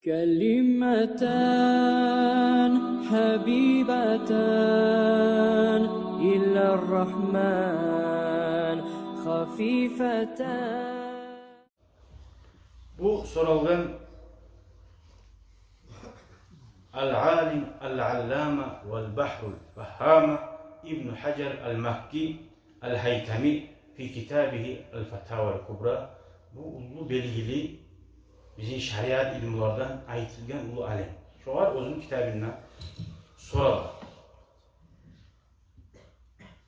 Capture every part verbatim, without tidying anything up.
كلمتان حبيبتان إلى الرحمن خفيفتان. Бу соралгъан ал-алим, ал-аллама, вал-бахрул фагьгьама Ибну Гьажар ал-Макки ал-Гьайтами фи китабигьи ал-Фатавал Кубра. Бу уллу белгили бизин шариат илмулардан айтылгъан уллу алим. Шогъар оьзюню китабында сорала.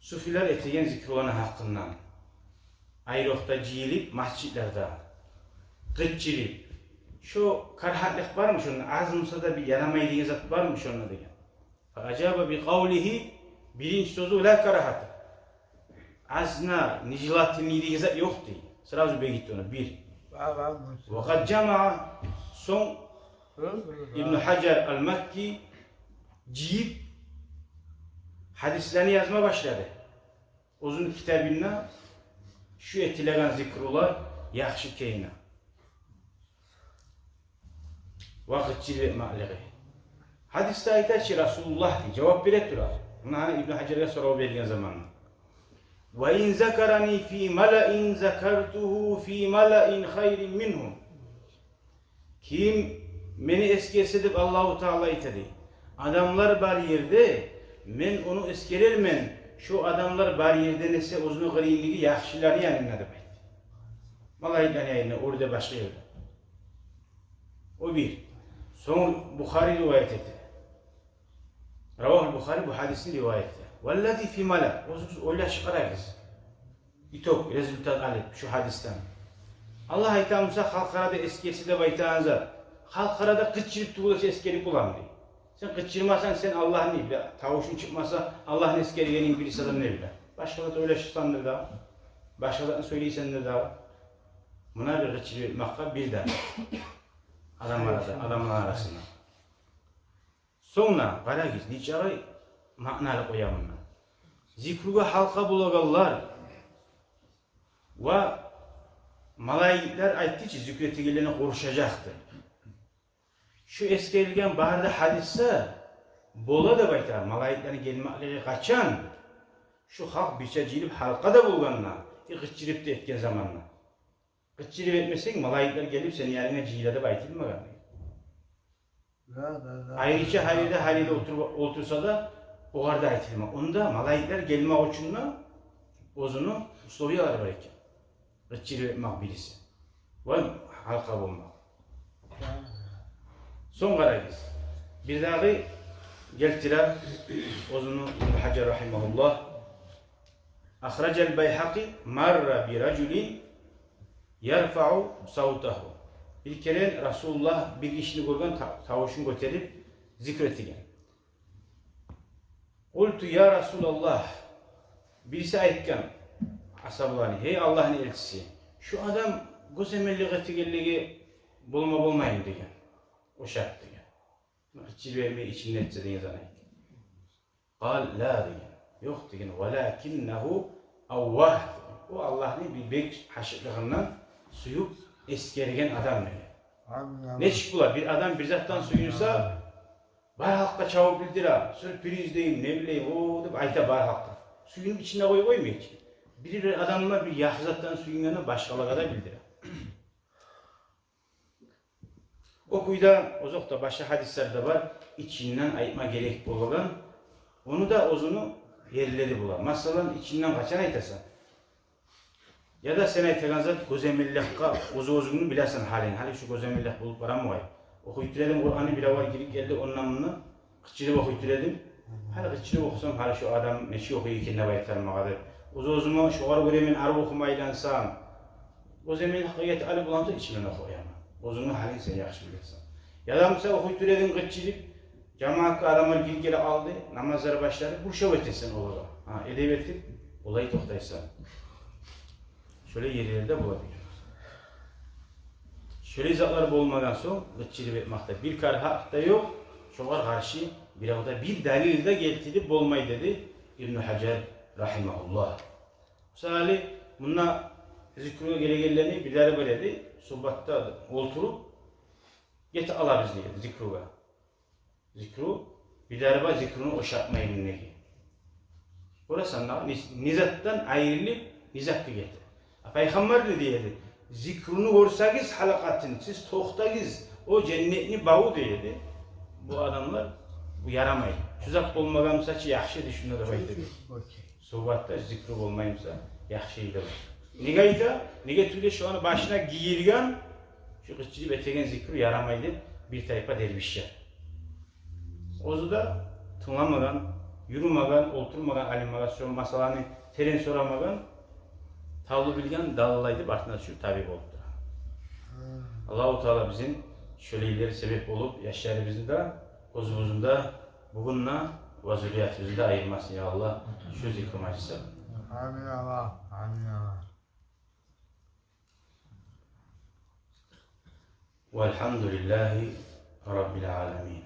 Суфилер этеген зикруланы гьакъындан. Айрокъда жыйылып масжитлерде, къычырып. Шо карагьатлыкъ бармы шонда? Аз буса да бир ярамай деген зат бармы шонда деген. Фа ажаба би къавлигьи, биринчи сёзю ла карагьата. Аз на нежелательный деген зат ёкъ дей. Сразу бегитди ону, бир. Ва къад жамаа, сонг Ибну Гьажар ал-Макки жыйып, гьадислени язма башлады. Оьзюню китабында шу этилеген зикрулар яхшы экенин. Ва къычырып этмеклиги. Гьадисде айта чы Расулуллагь дей, жавап бере тура. Муна гьана Ибну Гьажаргъа сорав берген заманда. Ва ин закарани фи малаин закартугьу фи малаин хайрин мингьум. Ким мени эсгерсе деп Аллагьу Таала айта дей, адамлар бар ерде, мен ону эсгерермен, шо адамлар бар ерден эсе оьзюню къырыйындагъы яхшыланы янында деп айта. Малайиклени янында, оьрде, башгъа ерде. О бир. Сонг Бухари риваят эте. Равагьул Бухари, бу гьадисни риваят эте. Валлази фи мала, оьзюгюз ойлашып къарагъыз. Итог, результат алып шу гьадисден. Аллагь айта буса, халкъ арада эсгерсе деп айтагъан зат. Халкъ арада къычырып тюгюл эсе эсгерип боламы дей. Сен къычырмасанг, сен Аллагьны, бир тавушунг чыкъмаса, Аллагьны эсгергенинг бириси адам не биле. Башгъа зат ойлашасандыр дагъы. Башгъа затны сёйлейсендир дагъы. Муна бир къычырып этмакъгъа бир де. Адам арада, адамлар арасында. Сонг да къарагъыз, нечакъы маъналы къоя мунда. Зикругъа гьалкъа болагъанлар ва малайиклер айтды чы, зикру этегенлени къурушажакъ деп. Шу эсгерилген бары да гьадисде бола деп айта, малайиклени гелмеклиги къачан? Шу халкъ бирче жыйылып гьалкъада болгъанда, и къычырып да этген заманда. Къычырып этмесенг, малайиклер гелип сени янынга жыйыла деп айтылмагъан. Да, да, да. Айрыча гьар ерде, гьар ерде олтуруп, олтурса да, огъар да айтылма. Онда малайиклер гелмек учун да оьзюню условиялары бар экен. Къычырып этмек бириси. Ва гьалкъа болмакъ. Сонг къарагъыз. Бирдагъы гелтире оьзюню Ибну Гьажар рагьимагьуллагь. Ахражал Байгьакъи: марра би ражулин ярфаъу савтагьу. Бир керен Расулуллагь бир гишини гёрген, та-, тавушун гётерип зикр этеген. Къулту: я Расулаллагь, бириси айтгъан асгьабаланы: гьей Аллагьны элчиси, шу адам гёземеллик этегенлиги болма болмаймы деген. Ошап деген. Къычырып этмей, ичинде этсе деген зат айтгъан. Къала: ла деген. Ёкъ деген. Валакиннагьу аввагь деген. О Аллагьны бир бек гьашыкълыгъындан сююп эсгерген адам деген. Амин, амин. Нечик бола? Бир адам бир затдан сююнсе, бар халкъгъа чабып билдире. Сюрприз дейим, не билейим, о деп айта бар халкъгъа. Сююнюп ичинде къой-, къоймай чы. Бир-бир адамлар бир яхшы затдан сююнгенде башгъалагъа да билдире. О кюйде, озокъда, башгъа гьадислер де бар, ичинден айтма герек болагъан. Ону да оьзюню ерлери бола. Масала, ичинден къачан айтасан? Яда сен айтагъан зат гёземелликге, оьз-оьзюнгню билесен гьалин. Гьали шу гёземеллик болуп барамы вай? Охуй тура эдим Къуръанны, биревлер гирип гелди, ондан-мундан къычырып охуй тура эдим. Гьали къычырып охусам, гьали шу адам нечик охуй экен деп айтар магъа деп. Оьз-оьзюме шогъар гёре мен арив охума айлансам, гёземелликге гетип алып боламса, ичимден охуяман. Оьзюнгню гьалинг сен яхшы билесен. Яда буса охуй тура эдинг къычырып, жамаатгъа адамлар гирип геле къалды, намазлар башланды, буршап этесен олагъа. Гьа, эдеп этип, олай токътайсан. Шолай ерлерде бола бир. Шолай затлар болмагъан сонг, къычырып этмекде бир карагьат да ёкъ, шогъар къаршы бирев де бир далил де гелтирип болмай, деди Ибну Гьажар рагьимагьуллагь. Мисали, мунда зикругъа гелегенлени бирлери бар эди, сухбатда олтуруп, гете алабыз дей эди зикругъа. Зикру, бир дарба зикруну ошатмайман деген. Гёресен дагъы, не, не затдан айрылып, не затгъа гете. А Пайхаммар не дей эди? Зикруну гёрсегиз, гьалакъатын, сиз токътагъыз, о женнетни баву дей эди. Бу адамлар, бу ярамай. Шу зат болмагъан буса чы яхшы эди, шунда да айта эди. Сувбатда зикру болмай буса яхшы эди. Неге айта? Неге тюгюл де шоланы башына гийирген, шу къычырып этеген зикру ярамай деп бир тайпа дервишлер. Оьзю де тынгламагъан, юрюмеген, олтурмагъан алимлеге, шо масъаланы терен сорамагъан, тавлу билген даллаллай деп артына тюшюп табий болуп тура. Аллагьу Таала бизин шолайлар себеп болуп, яшларыбызны да, оьзюбюзню де, бугюн де ва зурриятыбызны да айырмасын, я Аллагь, шу зикру мажлисден. Амин, Аллагь, амин, Аллагь. والحمد لله رب العالمين.